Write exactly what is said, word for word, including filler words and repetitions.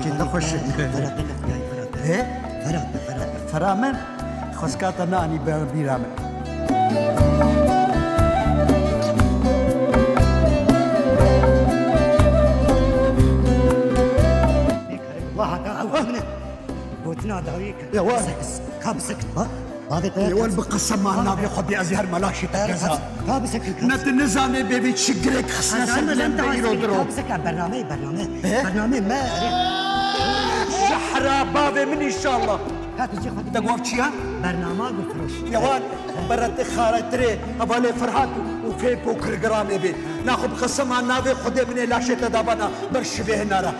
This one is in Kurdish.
Te xweş. Ferhat, Ferhat, Ferhat. He? Ferhat, Ferhat. Fera min, xwezka te neanî ber bîra min. Wah, hata ew min e. Gotina dawî kir. Ya, wah. Ka bisekit, bak. Bavê te. Ê, wan bi qesema navê Xwedê ez her melaşî te keza. Ka bisekit, ka Ne tu nizanê bêvî çi girek xisne ser dilê min de îro diro. Ka bisekit, bernameyê, bername. He? Bernameyê me. Zehra bavê min înşallah. Ka tu jî Xwedê. Te gov çi ya? Bernama gul firoş. Yawan, beretê xaretirê, hevalê Ferhat û fêp û kilogramê bê. Naxwe bi qesema navê Xwedê min ê laşê te dabana ber şivê hinara.